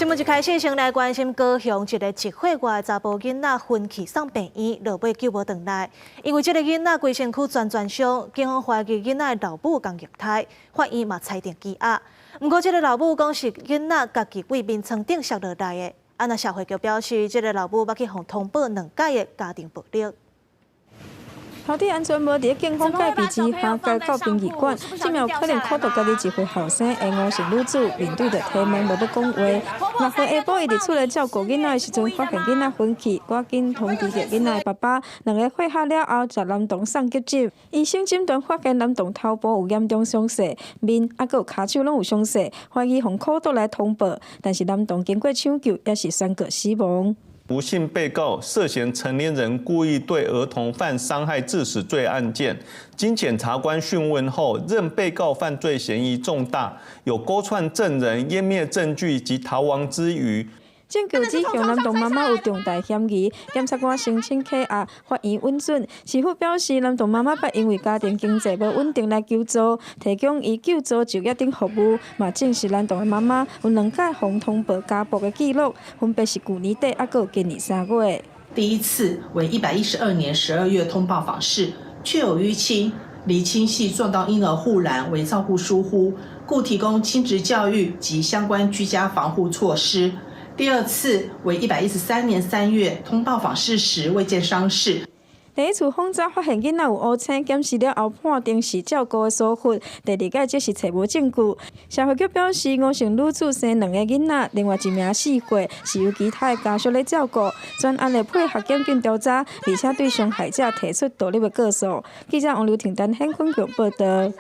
新聞一開始先來關心高雄一個1歲外的查埔囡仔昏去送病院，落尾救無轉來。因為這個囡仔規身軀全全傷，警方懷疑囡仔的老母共虐待，法院嘛裁定羈押。毋過這個老母講是囡仔家己對眠床頂摔落來的。啊，那社會局表示，這個老母捌去予通報兩擺的家庭暴力。頭戴安全帽佇警方戒備之下，帶到殯儀館。這名有可能苦毒家己1歲後生的吳姓女子，面對著提問無欲講話。6號下晡，伊佇厝內照顧囡仔的時陣，發現囡仔昏去，趕緊通知著囡仔的爸爸。兩个會合了後，共男童送急診。醫生診斷發現男童頭部有嚴重傷勢，面猶閣有跤手攏有傷勢，懷疑予苦毒來通報。但是男童經過搶救，也是宣告死亡。吳姓被告涉嫌成年人故意對兒童犯傷害致死罪案件，經檢察官訊問後，認被告犯罪嫌疑重大，有勾串證人、湮滅證據及逃亡之虞。證據指向男童媽媽有重大嫌疑，檢察官申請扣押，法院允准。市府表示，男童媽媽捌因為家庭經濟無穩定來求助，提供伊救助就業等服務，嘛證實男童的媽媽有兩擺予通報家暴的記錄，分別是舊年底猶閣有今年3月。第一次為112年12月通報訪視，確有淤青，釐清係撞到嬰兒護欄為照顧疏忽，故提供親職教育及相關居家防護措施。第二次為113年3月通報訪視時未見傷勢。第一次訪查發現囡仔有烏青，檢視了後判定是照顧的疏忽。第二擺則是揣無證據。社會局表示，吳姓女子生兩個囡仔，另外一名4歲，是由其他的家屬咧照顧。全案會配合檢警調查，而且對傷害者提出獨立的告訴。記者王劉婷丹、顯坤強報道。